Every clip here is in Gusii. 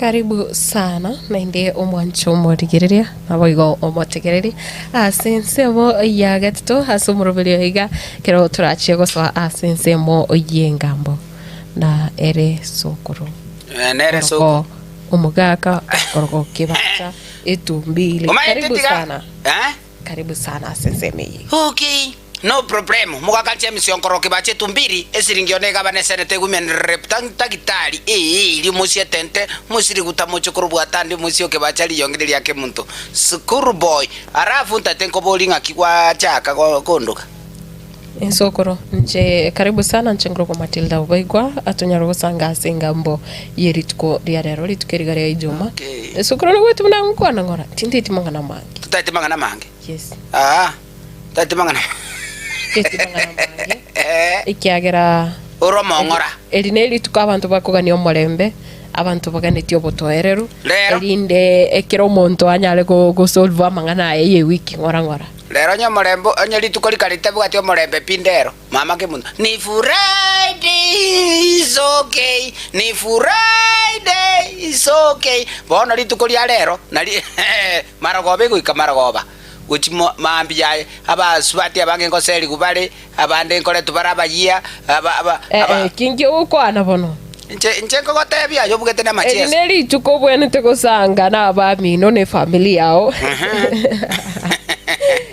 Karibu sana naende omwancho omorigereria naboigo omotegereri ase ensemo ya getato ase omoroberio iga ekero torachie gosoa ase ensemo y'engambo na ere sokoro Eh, nere sokoro. Oroko omogaka oroko kebacha etumbili Omanyete karibu tiga sana eh? Karibu sana ase ensemo eye. Okay, no problem. Mogaka James Onkoroki bache etumbiri, esiringi yone egabana eseneta egumia rep tagitari ee eri omosie etente omosiriguta mochokoro bwatandi omosie okebacha riyongi riria kemunto school boy alafu ntate nkobori ng'aki gwachaka kondoka. Ensokoro, Inche karibu sana inche nkorokwa Matilda Obaigwa atonyare gosanga ase engambo ye rituko ria rero rituko eriga ria Ijuma. Okay. Ensokoro nigwete buna ngokwana ng'ora tinteti mang'ana mange. Totagete mang'ana mange. Yes. Aa, totagete mang'ana Tinteti mang'ana mange Eh, ekiagera ore omong'ora. eri ne rituko abanto bakogania omorembe abanto baganetie obotoereru Rero. erinde ekero omonto anyare go gosolve amang'ana aye ye ewiki ng'ora ng'ora. Rero onye omorembe, onye rituko rikare ritabwati omorembe pi ndero, mama kemonto, Ni Friday is okay, ni Friday is okay. Bono rituko ria rero nari marogoba egoika marogoba gochia mo mambia aye, abasubati abange ngoserigwa bare, abande nkoretwa bare abayia, aba aba Eh, aba. eh, ki nkigokwana bono? Inche inche nkogotebia aye obugete Eri namacheso. ne rituko obwenerete gosanga na abamino na efamiri yao.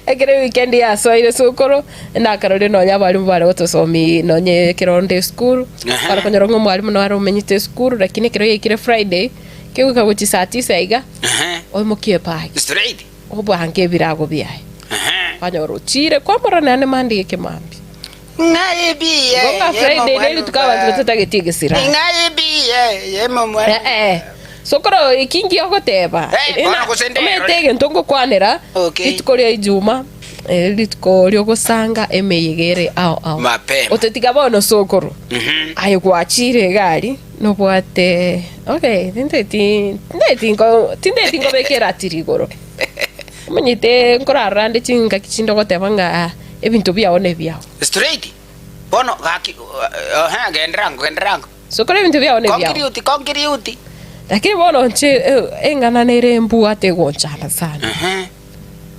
Ekero eweekend yasoire sukuru, nakarorire nonya abalimu bare gotosomia nonye ekero onde esukuru, Aha. bare konyora ng'a omwalimu nare omenyete esukuru lakini ekero yaikire Friday, kegoika gochia saa tisa iga, Aha. oimokie ebag, Straight. obange ebirago biaye. Aha. Kwanyora ochire kwamorora naende mambia ekemambia. Ng'ai ebiye Igo ng'a Friday ne rituko abanto batatageti egesira. Ng'ai ebiye yemomwenu. Eh, eh. Sokoro eki ngiya ogoteba. Eh, bono gose ndero. Omanyete egento ngokwanera Okay. rituko ria Ijuma eh, rituko riogosanga emeyega ere ao ao. Mapema. Otetiga bono sokoro. Mhm. Aye gwachire egari nobwate okay tinteti tinteti nko tinteti nkobeka eratiri igoro. Omanyete nkorarora ande chingaki chinde ogoteba ng'a ebinto biao nebiao. Straight bono gaki ehe genderera ango genderera ango. Sokora ebinto biao nebiao. Concrete concrete. Lakini bono inche eng'ana nere mbwate egonchanda sana. Ehe.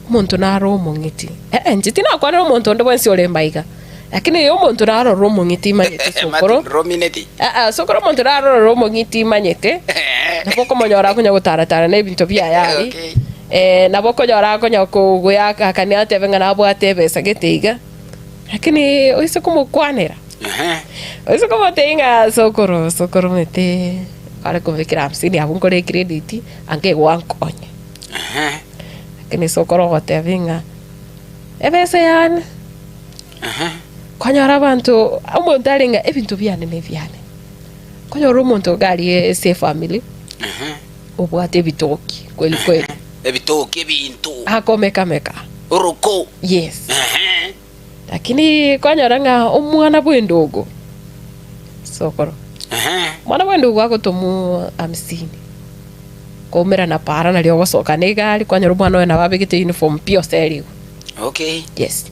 Omonto naro omong'iti, eh inche tinakwanera omonto onde bwensi ore maiga, lakini omonto narorire omong'iti manyete sokoro, Martin Romineti. aa sokoro omonto narorire omong'iti manyete, nabo okomonyora akonya gotaratara na ebinto biaye aria, Okay. eh, nabo okonyora akonya kogoyakakania atebe ng'a nabwate ebesa gete iga, lakini oise komokwanera, Ehe. oise komotebia ng'a sokoro sokoro omanyete kware kobekera hamsini abwo nkore ecredit, ange gwankonya. Ehe. Lakini sokoro ogotebia ng'a ebesa yane, Ehe. konyora abanto omonto are ng'a ebinto biane nebiane. Konyora omonto iga aria ase efamiri. Ehe. Obwate ebitoki kweli kweli. Ebitoki ebinto. Akomekameka. Oroko. Yes. Ehe. Lakini kwanyora ng'a omwana bw'endogo sokoro. Ehe. Omwana bw'endogo agotomwa hamsini. Koumerana para nario ogosoka na egari kwanyora omwana oyo nabo abegete uniform pi oserigwe. Okay. Yes.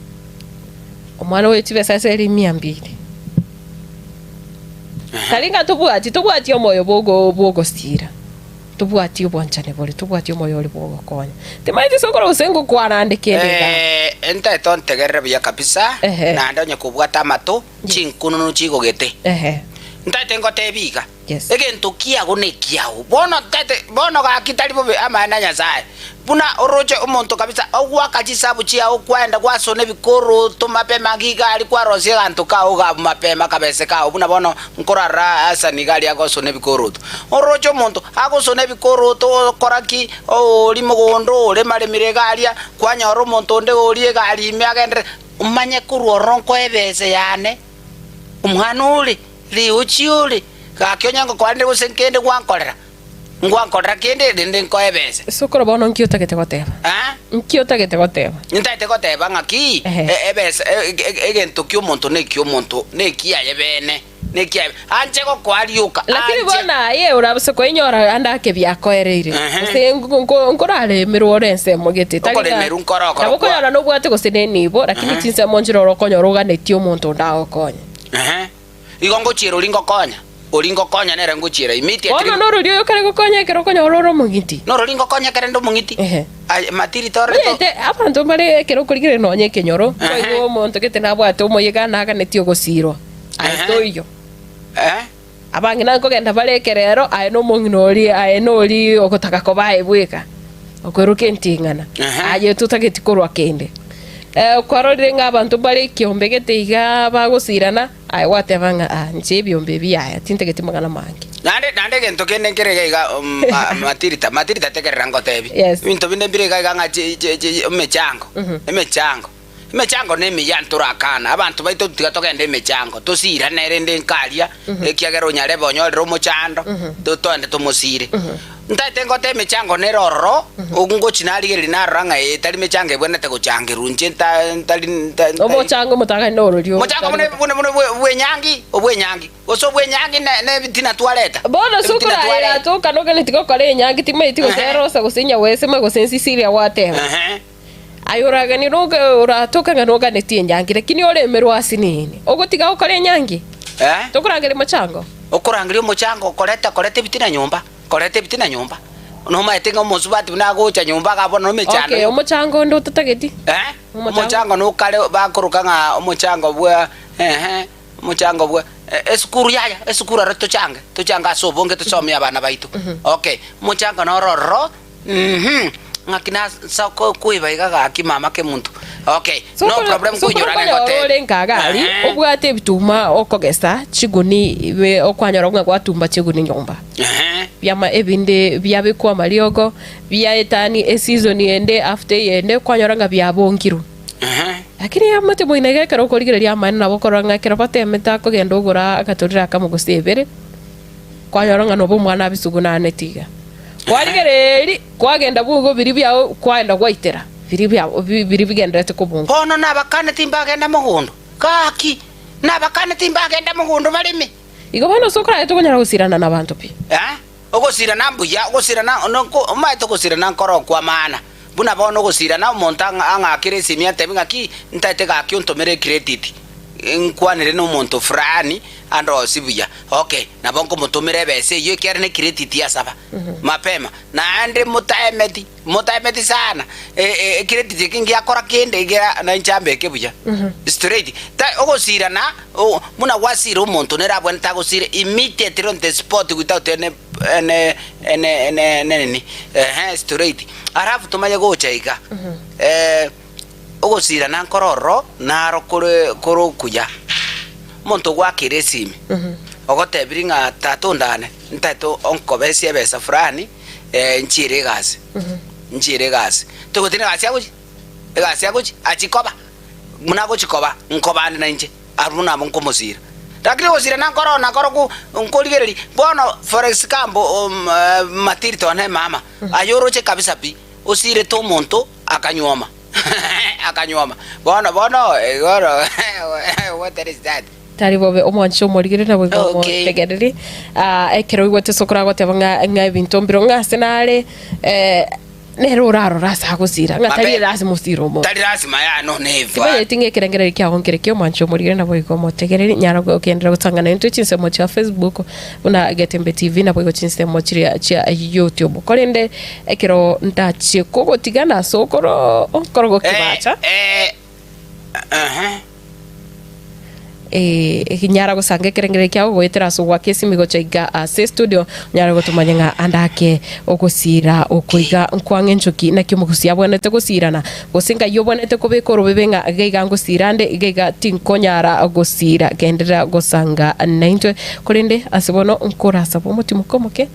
Omwana oyo chibesa ase ere mia mbili. Tari ng'a tobwati, tobwati omoyo bwogo bwogosiira, tobwati obwanchani boria, tobwati omoyo oria bwogokonya. Timanyeti ase okora gose ngokwana ande kende igaa. Eh, ntaete ontegerere buya kabisa, Ehe. naende onye kobwata amato, chinkununu chigogete. Ehe. Ntaete ngotebie iga, Yes. Egento kiago nekiao. Bono tete, bono gaki tari bobe amaene a Nyasae. Buna oroche omonto kabisa ogoaka chisabu chiao kwaenda gwasona ebikoroto mapema iga aria kwarosia eganto kao iga abwo mapema akabese kao buna bono nkorara Hassan iga aria agosona ebikoroto. Oroche omonto agosona ebikoroto okora ki oori mogondo oremaremire iga aria kwanyora omonto onde oria egari ime agenderete omanye korwa ororo nkoe ebese yane omwana ore riuchi ore gaki onye ngokwanire gose nkende gwankorera. Ngwankorera kende, rende nkoe ebesa. Sokoro bono nki otagete goteba? Eh? Nki otagete goteba? Ntagete goteba ng'aki, Ehe. e- ebesa e- e- egento ki'omonto neki'omonto, nekiaye bene, nekiaye anche gokoa rioka, Lakini anche. bono aye orabase koinyora ande ake biakoereire, Ehe. gose nko- nko- nkoraremerwe ore ensemo gete, tari ng'a Okoremerwa nkoro okoro nabo kwa. okonyora nobwate gose nenibo, lakini Ehe. chinsemo nchire ore okonyora oganetie omonto onde agokonye. Ehe. Igo ngochiera oria ngokonya. Oria ngokonya nere ngochiera immediately. Bono norori oyo kare gokonya ekero okonyora ore omong'iti. Norori ngokonya ekero inde omong'iti. Ehe. Aye matiri torore to. Omanyete abanto mbare ekero okorigereria nonya ekenyoro, Ehe. kwaigwa omonto gete nabwate omoyega naganetie ogosirwa. Aye Ehe. toiyo. Eh. Abang'ina nkogenda bare ekerero, aye nomong'ina oria, aye nori ogotaka koba aye bweka, okweroka enting'ana, Ehe. aye totageti korwa kende. Eh, kwarorire ng'a abanto mbare ekiombe gete igaa bagosirana, aye gwateba ng'a ah, inche ebiombe ebi yaya, tintageti mang'ana mange. Naende naende egento kende nkere iga iga mm, ma- matirita matirita tegerera ngotebi Yes. ebinto binde mbire iga iga ng'a chi- chi- chi- emechango emechango Emechango nemiya ntorakana, abanto baito tiga togende emechango, tosirane rende nkaria, ekiagera onyarebe onyorire omochando, toende tomosire. Ntaete ngote emechango nere ororo, ngochi narigereria narora ng'a ee tari mechango ebwenerete gochangerwa inche nta ntari nta ntari. Omochango omotang'ani norori Omochango buna buna buna bw'enyangi obw'enyangi, gose obw'enyangi ne ne ebitina twareta, Bono ase ebitina okoraera twareta. atoka noganeti gokora enyangi timaeti gose Ehe. erosa gose enyawesema gose ensisi eria gwateba. Ehe. Aye oraganie noge oratoke ng'a noganetie enyangi, lakini oremerwe ase nini? Ogotiga gokora enyangi? Eh? Tokorangeria mochango? Okorangeria omochango koreta koreta ebitina nyomba, koreta ebitina nyomba. Nomaete ng'a omosubati buna agocha nyomba iga bono nomechando. Okay, omochango onde otatageti? Eh? Omochango. Omochango nokare bakoroka ng'a omochango bwa ehe, omochango bwa esukuru yaya, esukuru aro tochange, tochange ase obonge tosomie abana baito. Okay, omochango noro ororo. Uhum, ng'aki nasa koiba iga gaki mama kemunto. Okay, no Sokoro problem sokoro koinyora okonyora nengotebia. ore nkaga aria, Ehe. obwate ebituma okogesa chiguni ibe okwanyora ng'a gwatumba chiguni nyomba. Ehe. Biama ebinde biabekwa amariogo, biaetani eseason ende after eyende, kwanyora ng'a biabongirwe. Ehe. Lakini amate moino iga ekero okorigereria amaene nabo okorora ng'a ekero batemete akogenda ogora agatorero akamo gose ebere, Kwanyora ng'a nobe omwana abisugunaneti iga. Kwarigereria, kwagenda bwogo biria biao kwaenda gwaitera biria biao biria bigendererete kobunga. Bono nabakane timbagenda mogondo, gaki, nabakane timbagenda mogondo bareme. Igo bono ase okoragete okonyara gosirana nabanto pi. Eh, ogosirana mbuya, ogosirana noko omaete ogosirana nkoro okw'amaana. Buna bono ogosirana omonto ang'akere esimi antebi ng'aki ntaete gaki ontomere ecredit nkwanere na omonto fulani andosie buya okay nabo nkomotomera ebesa eyio ekiagera ne credit asaba mapema naende motaemeti motaemeti sana ecredit eke ngiakora kende ekiagera nainche ambeke buya straight ta ogosirana buna gwasira omonto nere abwenerete agosire immediately on the spot without any ene ene ene ene nini ehe straight alafu tomanye gocha iga eh, ogosirana nkoro ororo naro kore kore okuya omonto ogwakire esimi ogotebiri ng'a tata ondane ntaete onkobesie ebesa fulani nchiere egasi nchiere egasi toigweti na egasi agochi egasi agochi achi koba buna agochi koba nkobande nainche. Abwo nabo nkomosira. Lakini ogosira nankoro nakoro nkorigereria bono for example Matilda one emama aye oroche kabisa pi osirete omonto akanyuoma akanyuoma bono bono igoro what is that? Tari bobe omwanche omorigereria naboigo Okay. omotegereri. Ah, ekero oigwete ase okoragoteba ng'a ng'a ebinto mbiro ng'a ase nare eh, Nere orarore ase agosira, ng'a tari Mabe. erasima osire omonto. Tari lasima yaya no never. Timanyeti ng'a ekerengererio kiago nkere ki omwanchi omorigere naboigo omotegereri, nyara gokenderera gotang'ana intwe chinsemo chia Facebook buna Getembe TV naboigo chinsemo chiria chia YouTube. Korende ekero ndachie kogotigana ase okoro okoro Eh, gokibacha, eh, ehe. Eh, nyara gosanga ekerengererio kiago goetera ase ogoaka esimi gocha iga ase studio onyare gotomanya ng'a ande ake ogosira oko iga nkwang'a enchoki naki omogusi abwenerete gosirana gose ngai obwenerete kobeka orobebe ng'a iga iga ngosira ande iga iga tinkonyara gosira genderera gosanga naintwe korende ase bono nkorasaba omotimoke omoke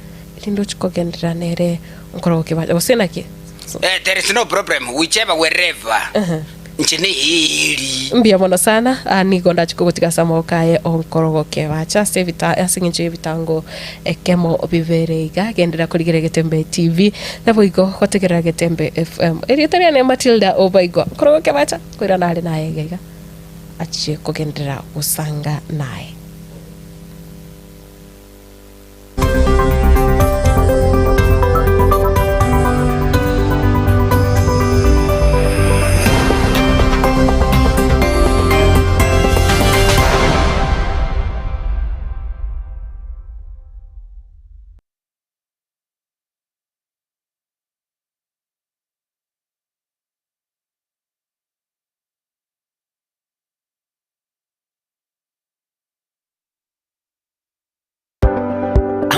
erinde ochie kogenderera nere nkorogokia gose naki Eh, there is no problem whichever wherever Inche neeri. Mbuya mono sana, ah, nigo ndache kogotiga ase amaboko aye onkorogoke. Bacha ase ebita ase eng'encho y'ebitango ekemo bibere iga, genderera korigereria Getembe TV, naboigo gotegerera Getembe FM. Erieta riane Matilda Obaigwa. Nkorogoke bacha, koirana are naye iga iga, achie kogenderera gosanga naye.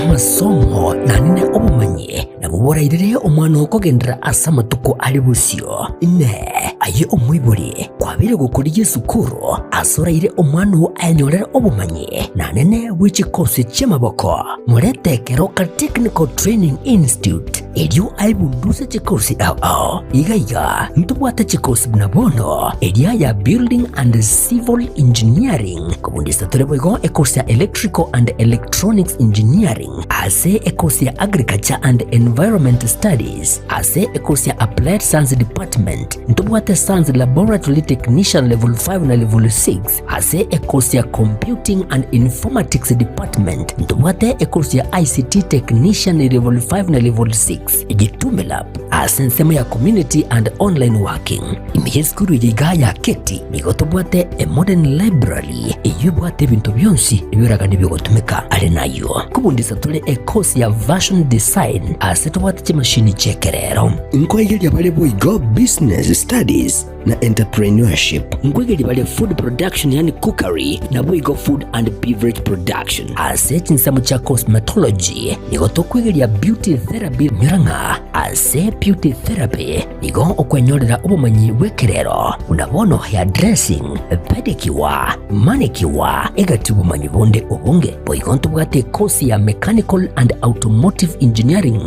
Amasomo naende obomanyi nabwo borairere omwana oo kogenderera ase amatuko are bosio. Inee! Aye omoibori, kwabeire gokorigia esukuru ase oraire omwana oo ayenyorere obomanyi naende bwe chikosi chi'amaboko? Morete Keroka Technical Training Institute erio aebunduse chikosi ao ao. Iga iga ntobwate chikosi buna bono eria ya Building and Civil Engineering, kobundisa tore boigo ekosi ya Electrical and Electronics Engineering, ase ekosi ya Agriculture and Environment Studies, ase ekosi ya Applied Science Department, ntobwate Science Laboratory Technician Level 5 na Level 6, ase ekosi ya Computing and Informatics Department, ntobwate ekosi ya ICT Technician Level 5 na Level 6, Gitume Lab, ase ensemo ya Community and Online Working. Ime y'esukuru eye iga ya Keti nigo tobwate a modern library eyio ebwate ebinto bionsi ebioragani bigotumeka. Are nayio kobundisa tore ekosi ya Fashion Design ase tobwate chimashini chi'ekerero. Nkoegeria bare boigo Business Studies na Entrepreneurship. Nkoegeria bare Food Production yaani Cookery naboigo Food and Beverage Production. Ase chinsemo chia Cosmetology nigo tokwegeria Beauty Therapy nyora ng'a ase Beauty Therapy Nigo okwenyorera obomanyi bw'ekerero, buna bono hairdressing, pedicure, manicure, egati obomanyi bonde obonge. Boigo ntobwate ekosi ya Mechanical and Automotive Engineering.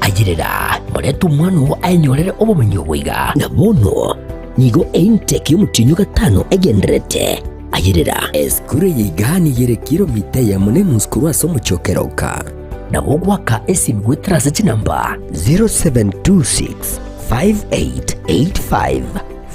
Ayerera, morete omwana oo aenyorere obomanyi obo iga. Na bono nigo eintake y'omotienyi o gatano egendererete. Ayerera. Esukuru eye iga nigo ere kilomita eyemo na enusu korwa ase omochie o Keroka. Nabo ogoaka esimi goetera ase chinamba. 0726 5885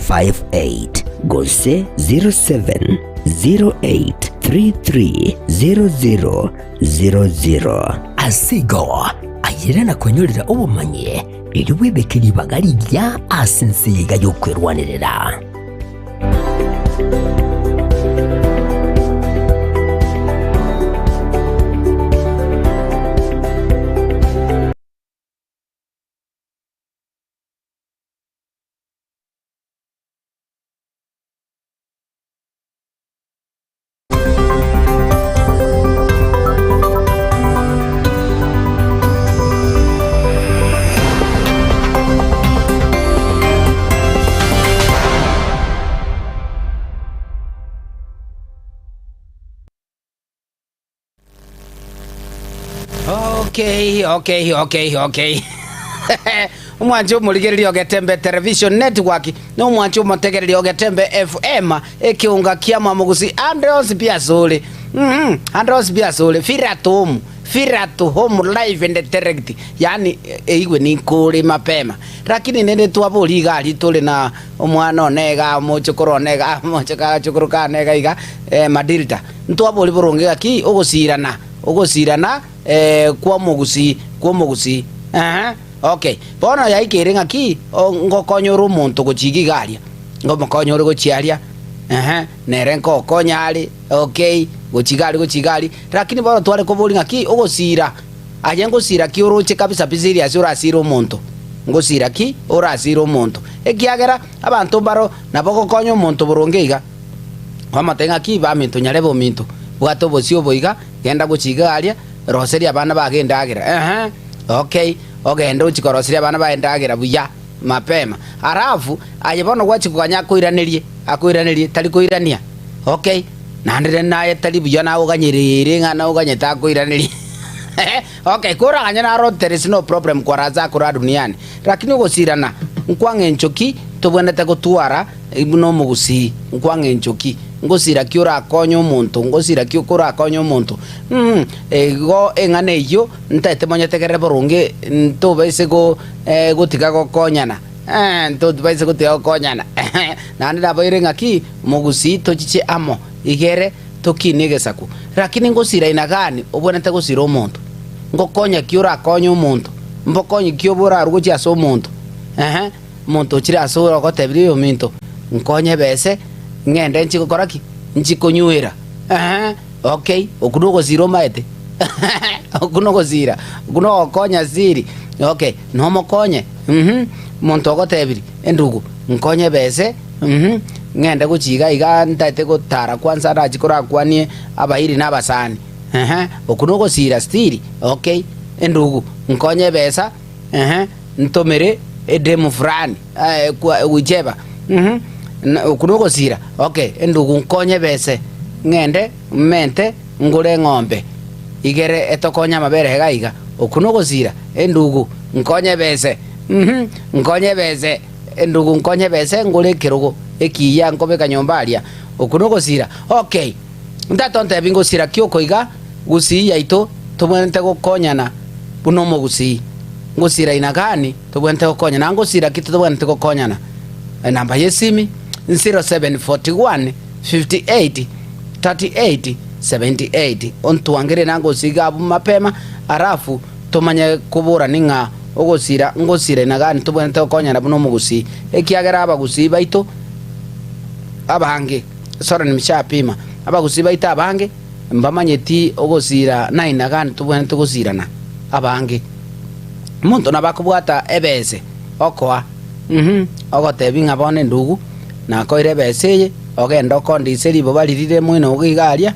58 gose 0708 3300 00. Ase igo, ayerera na kwenyorera obomanyi, erio bwebeke ribaga rigiya ase ense eye iga y'okwerwanerera. Okay, okay, okay, okay. Omwanche omorigereria o Getembe Television Network na omwanche omotegereria o Getembe FM ekeunga kia Mwamogusi ande onsi pi asore. Mhm, ande onsi pi asore. Feel at home, feel at home live and direct. Yaani eigwe ninkore mapema. Lakini nende twaboria iga aria tore na omwana one iga omochokoro one iga omochoko agachokoro kane iga iga eh, Madilda. Ntwaboria boronge gaki ogosirana ogosirana eh, kw'omogusii kw'omogusii eeh okay. Bono yaikeire ng'aki ngokonya ore omonto gochia iga iga aria, ngomokonya ore gochia aria eeh nere nkokonya are okay, gochia iga aria gochia iga aria, lakini bono tware koboria ng'aki ogosira aye ngosira ki oroche kabisa pi serious orasire omonto, ngosira ki orasire omonto, ekiagera abanto mbaro nabo ogokonya omonto boronge iga. Kwamotebia ng'aki, Baminto, nyarebe ominto, bwata obosio obo iga, genda gochia iga aria, roseria abana bago endagera. Ehe, okay, ogende ochie koroseria abana baye endagera buya, mapema. Alafu, aye bono gwachia koganya akoiranerie, akoiranerie, tari koirania. Okay, naende rende naye tari buya naye oganyereire ng'a noganyete akoiranerie. Okay, koraganye naro there is no problem kwaraza akore duniani. Lakini ogosirana, nkwang'encho ki tobwenerete gotwara Buna omogusii, nkwang'encho ki? Ngosira ki orakonye omonto? Ngosira ki okorakonye omonto? Mmh, igo eng'ana eyio ntaete monyetegerere boronge, ntobaise go gotiga gokonyana, eeh, ntobaise gotiga gokonyana, naende naboire ng'aki, mogusii tochiche amo, igere tokinie egesaku. Lakini ngosira aina gani obwenerete gosira omonto? Ngokonya ki orakonye omonto? Mbokonyi ki obo orarwe gochia ase omonto? Eeh. Omonto ochire ase ore ogotebirie oyominto, Nkonye ebese, ng'ende nchie gokora ki? Nchie konywera. Eeh, okay, okwo nogosira omaete? Okwo nogosira, okwo nogokonya siri. Okay, nomokonye? Mh, omonto ogotebirie, endugu, nkonye ebese, mh, ng'ende gochia iga iga ntaete gotara kwansa nachie korakwanie abairi na abasani. Ehe, okwo nogosira still, okay, endugu, nkonye ebesa, ehe, ntomere edemu fulani, kwa whichever, mh, okwo nogosira, okay, endugu nkonye ebese, ng'ende mente ngore eng'ombe, igere etokonye amabere iga iga, okwo nogosira, endugu nkonye ebese, mh, nkonye ebese, endugu nkonye ebese ngore ekerogo ekiya nkobeka nyomba aria, okwo nogosira, okay. Tata ontebi ngosira ki oko iga gusii yaito tobwenerete gokonyana buna omogusii? Ngosira ina gani tobwenerete gokonyana? Ngosira ki totobwenereti gokonyana? Enamba yesimi 0741 58 38 78 ontwangere nangosi iga abwo mapema alafu tomanye koborani ng'a ogosira ngosira ina gani tobwenerete gokonyana buna omogusii ekiagera abagusii baito abange Sorry nimshapima. Abagusii baito abange mbamanyeti ogosira naina gani tobwenerete gosirana abange. Omonto nabo akobwata ebese okoa uhum ogotebi ng'a bono endugu nakoire ebese eye ogende okondise riboba riria rire moino iga iga aria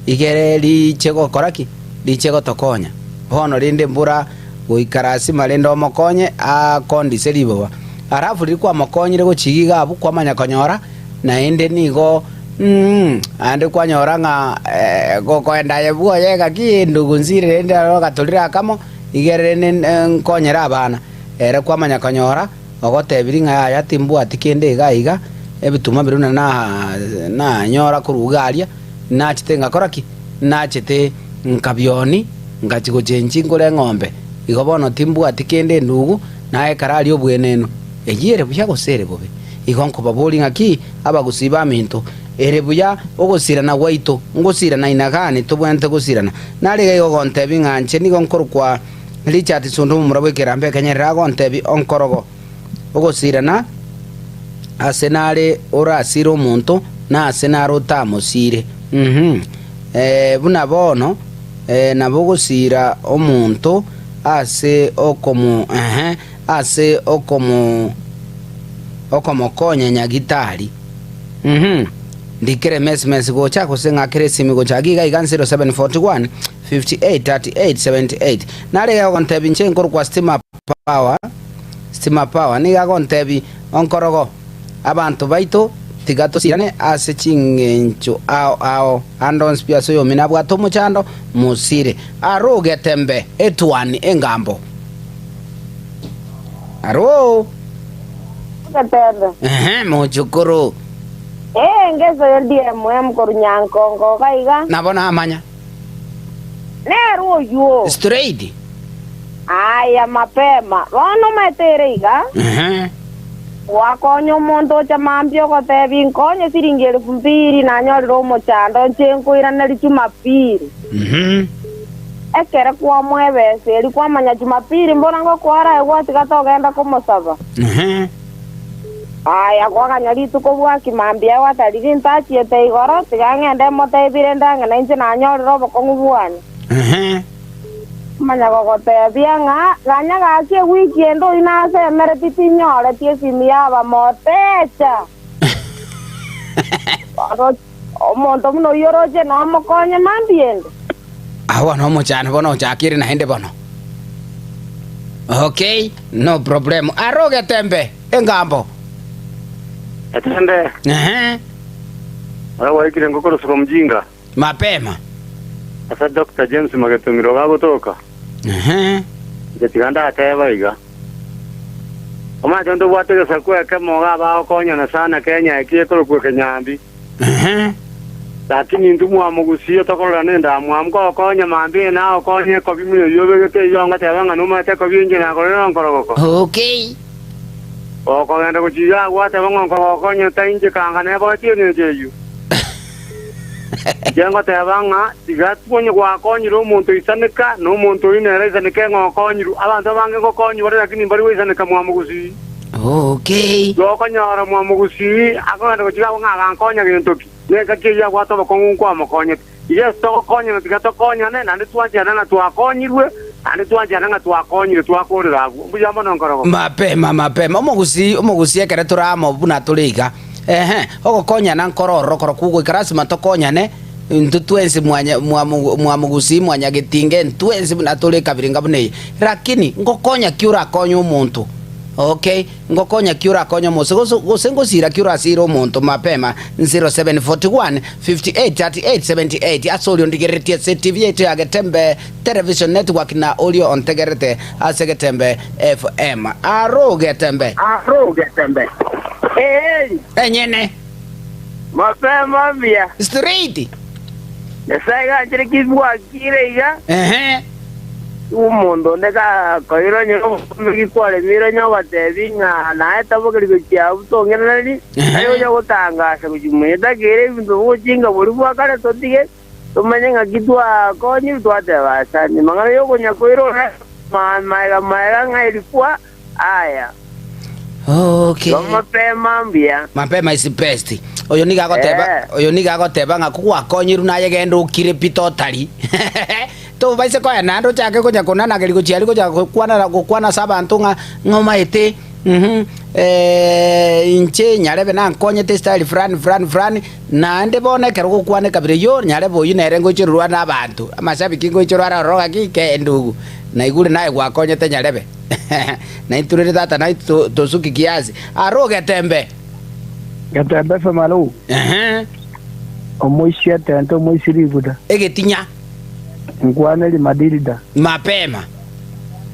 igere riche gokora ki? Riche gotokonya. Bono rende mbura goika lasima rende omokonye akondise riboba. Alafu riria kwamokonyire gochia iga iga abwo kwamanya konyora. Naende nigo naende kwanyora ng'a gokoenda aye bwoye gaki endugu nsire rende aro ogatorire akamo, igere rende nkonyere abana. Ere kwamanya konyora ogotebirie ng'a yaya timbwati kende iga iga, ebituma biria buna nanyora korwa iga aria, nachete ngakora ki? Nachete nkabionia, ngachia gochenchia nkore eng'ombe, igo bono timbwati kende endugu, naye ekero aria obwenenu. Eyio ere buya gose ere bobe? Igo nkobaboria ng'aki, abagusii baminto, ere buya ogosirana gwaito, ngosirana inagani tobwenerete gosirana? Nare iga igo ogontebia ng'a inche nigo nkorokwa Richard Sundu omomura bw'ekerambe ekenyerere agontebia onkorogo ogosirana ase nare orasire omonto na ase nare otamosire. Uhum. Eh, buna bono eh, nabo ogosira omonto ase okomo ehe. ase okomo okomokonya nyagitari. Uhum. Ndikere messmess gocha gose ng'akere esimi gocha iga iga iga 0741 58 38 78. Nare iga agontebi inche nkorokwa Stima Power, Stima Power nigo agontebi onkorogo abanto baito tiga tosirane ase ching'encho ao ao ande onsi pi ase oyomino abwate omochando mosire arogete mbe etuani engambo. Aroo. Ogetembe. Ehe, mochukuru. Ee, ngesoyo DMM korwa Nyankongo iga iga. Nabo namanya. Nere oywo. Straight. Aya mapema. Bono omanyete ere iga. Ehe. Gwakonya omonto ocha mambia ogotebi nkonye siringi elfu mbili nanyorire omochando nche nkoiraneria Jumapili. Mhm. Ekero kwamoa ebesa eria kwamanya Jumapili mbora ngokoa arae gwatiga togenda komosaba. Aya kwaganya rituko bwaki mambia gwatariri ntachiete igoro, tiga ng'ende motebi rende ang'e nainche nanyorire obokong'u bwane. Omanya gogotebia ng'a ganya gaki ewiki ende oyio nasemeretie tinyoreti esimi y'abamotecha. Omonto buna oyio oroche nomokonye mambia ende. Agwo bono omochano bono ochakire naende bono. Okay, no problem. Aro getembe, engambo. Getembe, Ehe, ore gwaikire ngokoroseka omojinga. mapema. Ase Doctor James Magetomiro gagotoka. Ehe. Inche tiga ndateba iga. Omanyete ntobwate egesaku ekemo iga abagokonyana sana Kenya eki ekorokwa ekenyambi. Ehe. Lakini intwe mwamogusia tokorora nendamwamu kogokonya mambia eye nagokonye ekobi buna eyio obegete eyio ngoteba ng'a nomanyete ekobi enche nakorire nkorogoko. Okay. Okogenda gochia iga agwo gwateba ng'a nkogokonya inche kanga neboetie engencho eyio. Inche ngoteba ng'a tiga onye gwakonyire omonto oisaneka, na omonto oyio nere aisaneke ng'a okonyirwe. Abanto abange ngokonywa bare lakini mbari goisaneka mwamogusii. Okay. Igo okonyora mwamogusii akogenda gochia agwo ng'a agankonya gento ki, na engaki eyio abwate obokong'u nkwamokonyete. Igo ase togokonyana tiga tokonyane, naende twanchane ng'a twakonyirwe, naende twanchane ng'a twakonyire twakorera abwo. Mbuya mono nkorogoka. Mapema mapema omogusii omogusii ekere tore amo buna tore iga. Ehe, ogokonyana nkore ororo korokwo goika lasima tokonyane. Intwe twensi mwanya mwamogu mwamogusii mwanyagetinga intwensi buna tore ekabirenga buna eye. Rakini ngokonya ki orakonye omonto? Okay, ngokonya ki orakonye omose gose gose ngosira ki orasire omonto mapema 0741 58 38 78 ase oria ondigereretie ase etibi yaito ya Getembe Television Network na oria ontegererete ase Getembe FM. Aro Getembe. Aro Getembe. Eeri. Enyene. Mapema mbuya. Straight. Nyasae ganchere ki bwakire iga. Ehe. Omonto onde gakoira onye nobotomeki kwaremire onye ogotebi ng'a naye tabokeri gochia abwo tong'iranerie, tari gocha gotangasa gochia mwenye takeire ebinto bogochinga boria bwa kare totige tomanye ng'aki twakonyirwe twateba asante. Amang'ana yokonya koira ore maega maega ng'a erikwa aya. Okay. Igo mapema mbuya. Mapema is best. Oyo nigo agoteba Eh. oyo nigo agoteba ng'a kogwakonyirwe naye genda okire pi totari. Tobaise koya naende ochake konya konanageria gochia aria gocha gokwana gokwana ase abanto ng'a ng'a omaete mh inche nyarebe nankonyete style fulani fulani fulani, naende bono ekero gokwana ekabira eyio nyarebe oyio nere ngoichorerwa na abanto, amashabiki ngoichorwa are ororo gaki ke endugu, naigure naye gwakonyete nyarebe. Naintwe rende tata naintwe tosuki kiasi. Aro Getembe. Getembe FM alo. Ehe. Omoisia etente omoisia ribuda. Egetinya. Nkwane rimadirida. Mapema.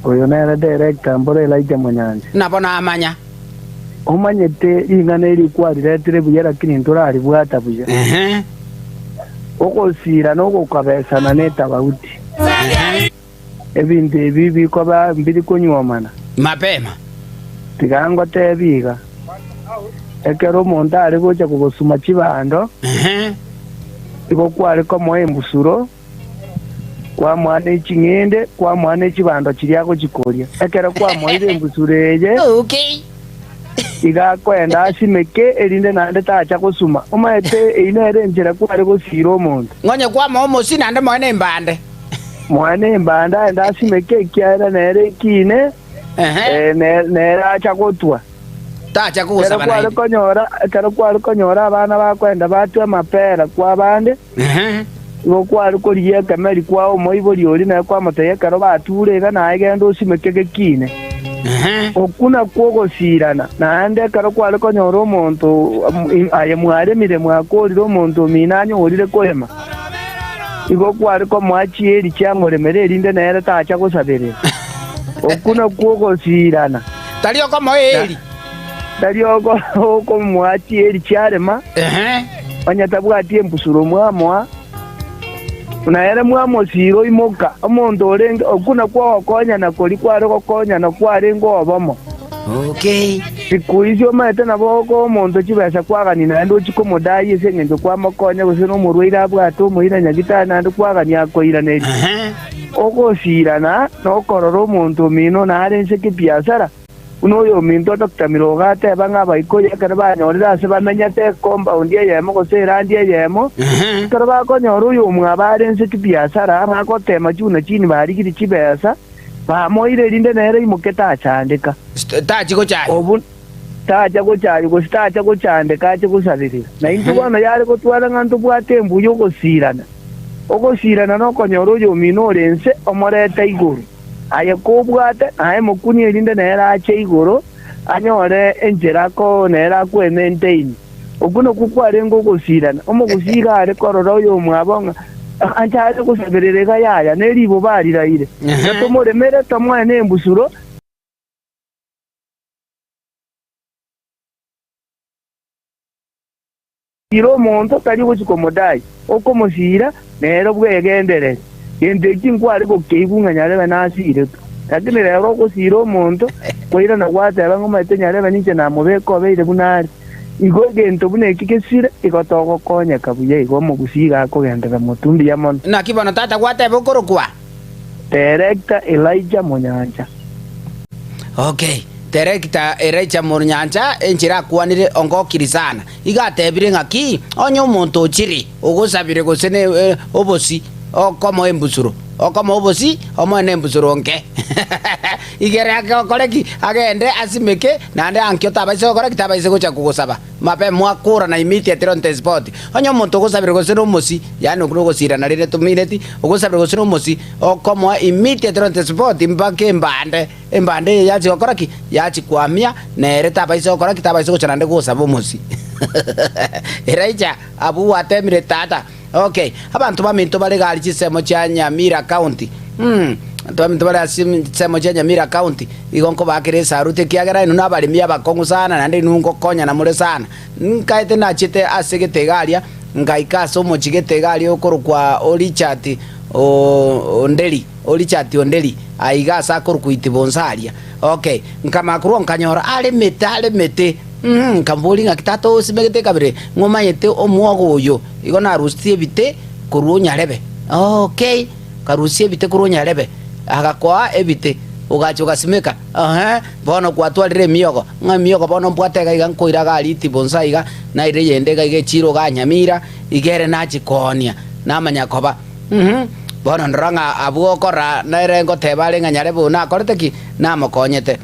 Oyo nere director mboro Elijah Monyancha. Nabo namanya. Omanyete ring'ana eri kwariretire buya lakini ntoraribwata buya. Ehe. Ogosira na ogokabesana netabauti. Ehe. Ebinto ebi bikoba mbiri konywomana. Mapema. Tiga ngoteebie iga, Ekero omonto are gocha kogosuma chibando, igo kware komoa embusuro, kwamoa ne ching'ende, kwamoa ne chibando chiria agochia koria. Ekero kwamoeire embusuro eye, iga akoenda asimeke, erinde naende tacha gosuma. Omanyete eyio nere enchera kware gosiira omonto. Ng'onye kwamoa omosie naende moe nembande. Moe nembanda aende asimeke, ekiagera nere ekiine, nere acha gotwa. Tacha Ekero kogosaba kware naende. konyora, ekero kware konyora abana bakoenda batwa amapera kw'abande, igo kware korigia ekemeri kwa omoibori oria naye kwamotebia ekero bature iga naye genda osimeke gekiine. Okwo nakwo ogosiirana. Naende ekero kware konyora omonto aye mwaremire mwakorire omonto omino anyorire korema, Igo kware komoa chieri chiamoremera erinde nere tacha gosaberera. Okwo nakwo ogosiirana. Tari okomoa eeri. Tari okomoa chieri chiarema, onye tabwati embusuro mwamoa, na ere mwamosiira oimoka. Omonto orenge, okwo nakwo ogokonyana koria kware gokonyana kwarenge obomo. Okay. Siku ici omanyete nabo okoa omonto chibesa kwagania naende ochie komodai ase engencho kwamokonya gose nomorwaire abwate omoira nyagitari naende kwagania akoiraneria. Ogosiirana nokorora omonto omino nare inse kebiasara, buna oyominto Doctor Mirogo ateba ng'a Abaikoyo ekero banyorire ase bamenyete ecompound eyemo gose erandi eyemo, ekero bakonyora oyomwabo are inse kibiasara bagotema juu na chini barigirie chibesa, Bamoire erinde nere aimoke tachandeka. Tachi gochaywa. Obu tacha gochaywa gose tacha gochandeka ache gosaberera. Na intwe bono yare gotwara ng'a ntobwate embu y'ogosiirana. Ogosiirana nokonyora oyomino ore inse omorete igoro. Aye kobwate, naye mokunie erinde nere ache igoro, anyore enchera ako nere akwe-maintain. Okwo nakwo kwarenge ogosiirana. Omogusii iga are korora oyomwabo ng'a anche are gosaberera iga yaya, ne riboba ariraire. Iga tomoremere, tomoe nembusuro. Siira omonto, tari ogochia komodai, okomosiira, nere bwegenderere. Gento eki nkware gokeigwa ng'a nyarebe nasiiretwe. Lakini rero ogosiira omonto, kwairana gwateba ng'a omanyete nyarebe ninche namobeka obeire buna are. Igo egento buna eki gesire, igo togokonyeka buya igo omogusii iga akogenderera motwe mbuya mono. Naki bono tata gwateba okorokwa? Director Elijah Monyancha. Okay. Director Elijah Monyancha enchera akwanire ongokiri sana. Iga atebire ng'aki onye omonto ochire ogosabire gose ne obosi okomoa embusuro. Okomoa obosie, omoe nembusuro nke. Igere ake okore ki? Agende asimeke, naende ankio tabaisa gokora ki? Tabaisa gocha kogosaba. Mapema mwakora na immediately on the spot. Onye omonto ogosabire gose nomosie, yaani okwo nogosirana rende tomineti, ogosabire gose nomosie, okomoa immediately on the spot mpaka embande, embande eye yachia gokora ki? Yachia kwamia, nere tabaisa gokora ki? Tabaisa gocha naende gosaba omosie. Elijah, abwo gwatemire tata. Okay, abanto baminto bare gari chinsemo chia Nyamira County. Mmh, abanto baminto bare ase chinsemo chia Nyamira County, igo nkobaakera esaruti ekiagera inwe nabaremi abakong'u sana naende inwe ngokonyana more sana. Nkaete nachete ase getega aria, ngaika ase omochie getega aria okorokwa o Richard Onderi, o Richard Onderi, aiga ase akorokwa Itibonsa aria. Okay, nkamanya korwa nkanyora aremete aremete. Mmh, nkamoboria ng'aki tata osimegete kabere, ng'omanyete omwogo oyo? Igo narusirie ebite korwa onyarebe. Okay, nkarusia ebite korwa onyarebe, agakoa ebite, ogacha ogasimeka, ehe, bono kwatwarire emiogo, ng'a emiogo bono mbwate iga iga nkoira iga aria Itibonsa iga, naire eyende iga iga echiro igaa Nyamira, iga ere nachia koonia, namanya koba. Uhum, bono ndora ng'a abwo okora nere ngoteba are ng'a nyarebe oyo nakorete ki? Namokonyete.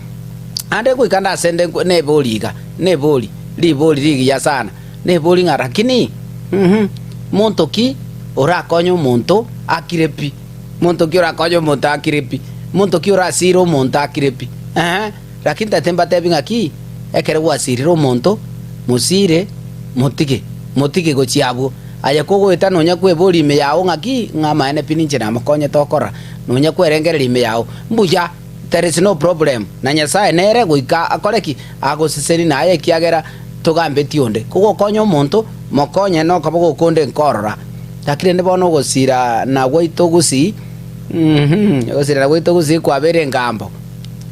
Ande goika ndasende nebori iga, nebori, ribori rigiya sana. Nebori ng'a rakini, uhum, monto ki orakonye omonto akire pi? Monto ki orakonye omonto akire pi? Monto ki orasire omonto akire pi? Eeh, rakini tata mbatebi ng'aki, ekero gwasirire omonto, mosire, motige, motige gochia abwo. Aye kogoeta nonya kweboria ime yao ng'aki, ng'a amaene pi ninche namokonyete okora, nonya kwerengereria ime yao, mbuya. There is no problem, na Nyasae nere goika akore ki? Agoseseni naye ekiagera togambeti onde. Kogokonya omonto, mokonye nokoba gokonde nkorora. Lakini rende bono ogosira na gwaito gusii, uhum, ogosira na gwaito gusii kwabeire engambo,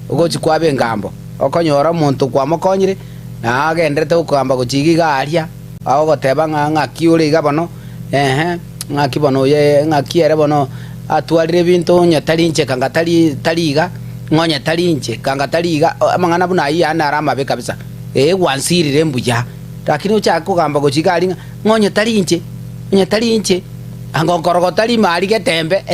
ogochi kwaba engambo. Okonyora omonto kwamokonyire, na agenderete gokogamba gochia iga iga aria. Agogoteba ng'a ng'aki ore iga bono, ehe, ng'aki bono oyo ng'aki ere bono atwarire ebinto onye tari inche kanga tari tari iga, ng'onye tari inche kanga tari iga, amang'ana buna ayio yaani naro amabe kabisa. Ee gwansirire mbuya, lakini ochake kogamba gochia iga aria ng'a ng'onye tari inche, onye tari inche, anga nkorogoto rimo aria getembe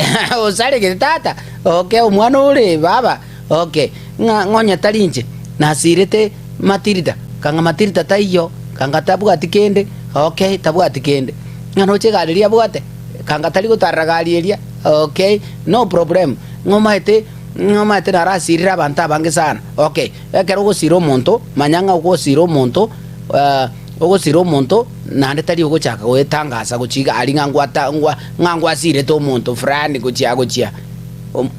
osaregete tata, okay omwana ore baba, okay, ng'a ng'onye tari inche, nasirete. Matilda, kang'a Matilda taiyo, kanga tabwati kende, okay, tabwati kende. Ng'a noche egari eria abwate, kanga tari gotarera gari eria, okay, no problem. Ng'a omaete, ng'a omaete narasirire abanto abange sana, okay. Ekero ogosira omonto, manya ng'a ogosira omonto ogosira omonto naende tari ogochaka goetangasa gochia iga aria ng'a ngwata ngwa ng'a ngwasirete omonto fulani gochia gochia.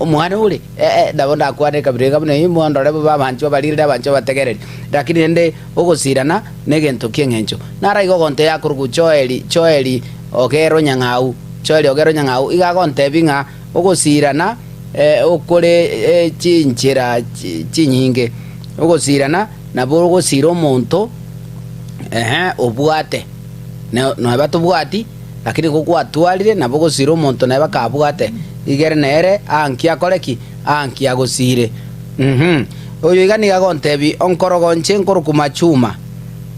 Omwana ore. Ee, nabo ndakwane ekabira iga buna eyio, mondore bobe abanchwa baririre abanchwa bategereri. Lakini rende ogosirana negento ki'eng'encho. Naro iga ogontebia akorokwa Joeli, Joeli Ogero Nyang'au, Joeli Ogero Nyang'au, iga agontebia ng'a ogosirana okore chinchera chinyinge. Ogosirana nabo ogosira omonto ehe obwate, neba tobwati. Lakini gogwatwarire nabo gosira omonto neba kabwate, igere nere aanki akore ki? Aanki agosire. Uhum. Oyo iga nigo agontebi onkorogo inche nkorokwa Machuma.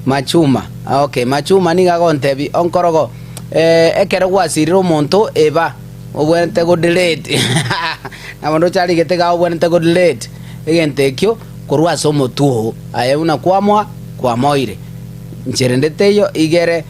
Machuma. Okay, Machuma nigo agontebi onkorogo eh, ekero gwasirire omonto eba obwenerete go delete. Nabo ndoche arigete iga obwenerete go delete egento ekio korwa ase omotwe oo. Aye buna kwamoa, kwamoire. Inche rende teiyo igere.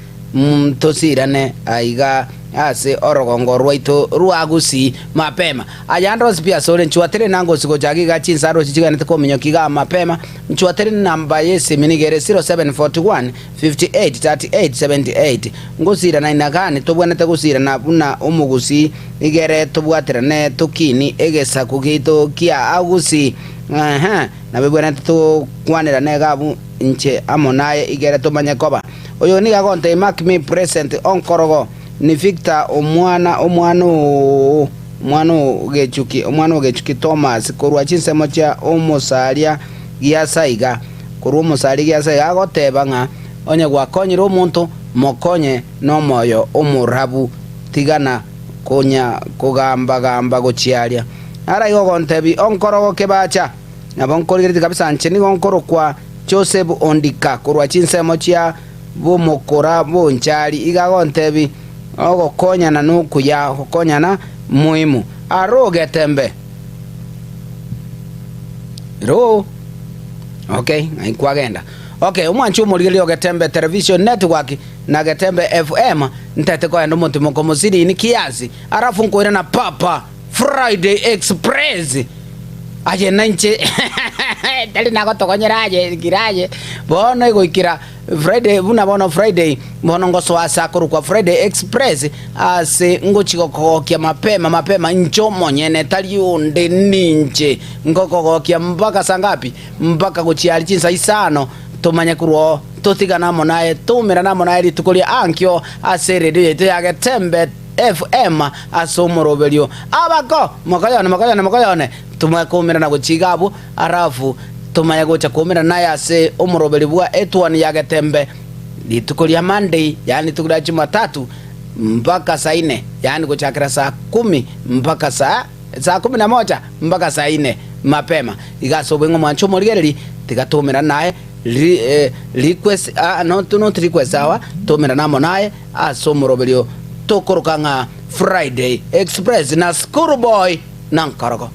Tosirane aiga ase orogongo rwaito rwa Gusii mapema. Aya ande pi asore nchwatere nangosi gochaka iga chinsaro echi chiganete kominyokia igaa mapema. Nchwatere namba y'esimi nigo ere 0741 58 38 78. Ngosirana inagani tobwenerete gosirana buna omogusii igere tobwaterane tokini egesaku giaito kia Gusii. Eeh nabo ebwenerete tokwanerane iga abwo inche amo naye igere tomanye koba. Oyo nigo agontebia mark me present onkorogo ni Victor omwana omwana oo omwana o Gechuki omwana o Gechuki Thomas korwa chinsemo chia omosaria Giasaiga korwa omosaria Giasaiga agoteba ng'a onye gwakonyire omonto mokonye nomoyo omorabu tigana konya kogamba gamba gochia aria. Naro igo ogontebia onkorogo kebacha nabo nkorigeretie kabisa nche nigo nkorokwa Joseph Ondika korwa chinsemo chia bomokora bonchari iga agontebi ogokonyana nokuya gokonyana muhimu. Aro Getembe. Ero. Okay, ng'ai kwagenda. Okay, omwanchi omorigereria o Getembe Television Network na Getembe FM, ntete koenda omotimoko mosirini kiasi, alafu nkoirana papa Friday Express. Aye nainche tari nagotogonyera aye kira aye bono egoikera Friday buna bono Friday bono ngosoa ase akorokwa Friday Express ase ngochi gokogokia mapema mapema inche omonyene tari onde ninche ngokogokia mpaka saa ngapi mpaka gochia aria chinsa isano tomanye korwa oo totigane amo naye toumerane amo naye rituko ria ankio ase eredio yaito ya Getembe FM ase omoroberio. Abako! Mokoyone, mokoyone, mokoyone! Tomanye koumerana gochia iga abwo, alafu tomanye gocha koumerana naye ase omoroberio bwa etuoni ya Getembe rituko ria Monday, yaani rituko ria Jumatatu, mpaka saa ine, yaani gochakera saa kumi mpaka saa saa kumi na moja mpaka saa ine mapema. Iga ase obweng'u mwanche omorigereri, tiga toumerane naye ri, eh, request, ah, not, not request sawa, toumerane amo naye ase omoroberio tokoroka ng'a Friday Express na School Boy na Nkorogo.